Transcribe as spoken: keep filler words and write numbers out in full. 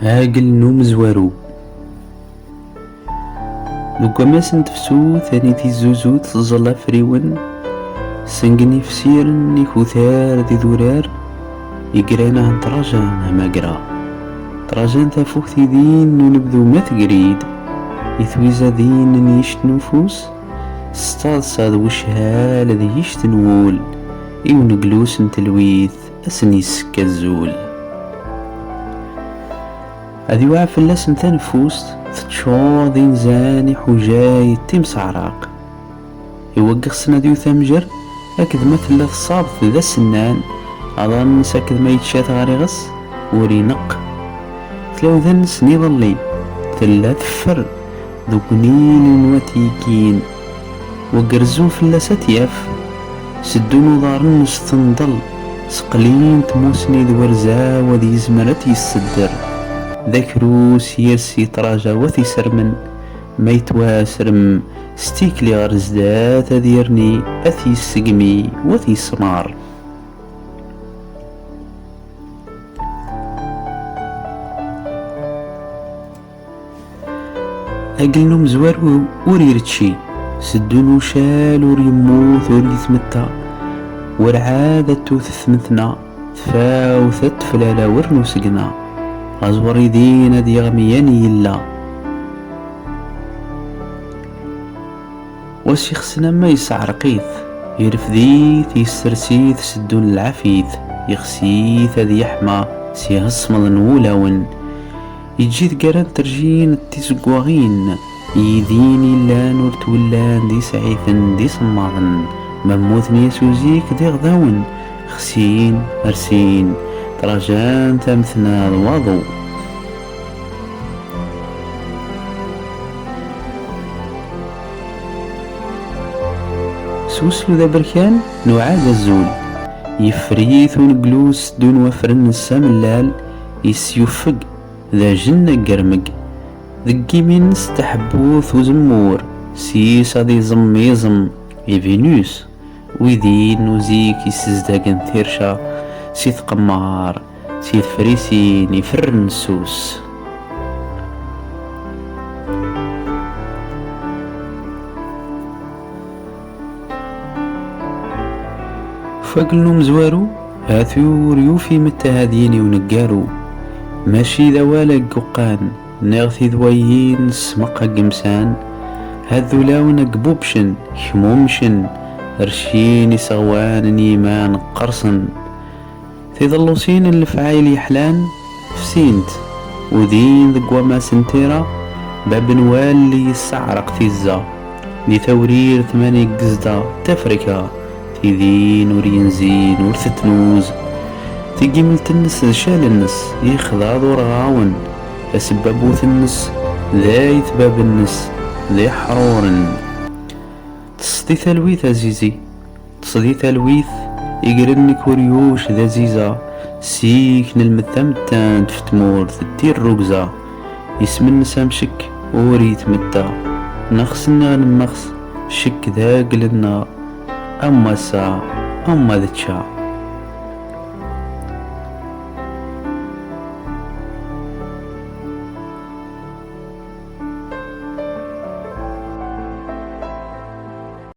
Agel n umezwaru. Deg wammas n tefsut, anida tizzuzu teẓẓel afriwen, sengen ifsiren, ikutar d idurar, igran-a n trajan amagra. Trajan tafukt idin n unebdu ma tegrid, i twizadin n yict n ufus, s taḍsa d wechal d yict n wul, i uneglus n telwit, ad sen-yessek azul. Ad iwɛa fell-asen taneffust, teččur d inzan iḥujay d timseɛraq. I waggeɣ-sen ad yut amjer, akked ma tella tṣabt d asennan, aḍar-nnes akked ma yečča-t ɣer iɣes, ur ineqq. Tlawda-nnes n iḍelli, tella teffer deg unil n wat yeggin. Waggerzu fell-as ad t-yaf, seddun uḍar-nnes tenḍel, seqlin tmusni d werzaw ad yezmer ad t-yessedder. D akrus yers yetraja wat isermen, ma yettwasrem s tikli ɣer zdat ad yerni, ad t-yessegmi, wat yesmar. Agel n umezwaru ur irečči, seddun ucal ur yemmut ur yetmetta, werɛad ad tewtet tmetna, tfawt ad teflala wer n usegna, aẓwer idin ad yeɣmi yan yella. Was ixsen ama yesɛerq-it, irfed-it, yesres-it seddun lɛaf-it, ixsi-t ad yeḥma si hesmeḍ n wulawen. Yeǧǧi-t gar terjin d tizeggaɣin, yidin yellan ur twellan d isɛifen d isemmaḍen, ma mmuten yasuzik d iɣdawen, xsin, rsin, trajan tametna d waḍu. S uslu d aberkan, nuɛad azul. Yeffer-it uneglus dun wafren s amellal, yessyuffeg d ajen aggermeg. Deg yimi-nnes taḥebbut uzemmur, s-is ad iẓem iẓem i Vinus, wid-in uzik yessezdagen tirca si tqemmar, si tefrisin iferren ssus. Ufagel n umezwaru, hatu ur yufi metta had yini uneggaru, mačči d awal agguqqan, niɣ tidwayin ssmeq agemsan, had d ulawen agbubcen, kmumcen, rcin iseɣwan n yiman qqersen. Tiḍellusin n lefɛayel yeḥlan fsint, udin deg wammas n tira, bab n walli yesseɛreq tizza, di tawrirt ma neggezda tafrika, tidin ur yenzin ur tettnuz, tigimelt-nnes d ccal-nnes yexḍa d urɣawen, tasebbabut-nnes d ayt bab-nnes d iḥruren. Teṣṣed i talwit a Zizi, teṣṣed i talwit, igren n kuryuc d aziza, sik nelmed tamettant f tmurt d tirrugza, isem-nnes amcek ur yettmetta, neɣ s nniɣ nemmexs, ccek d agel-nneɣ, am wass-a, am ma d čča.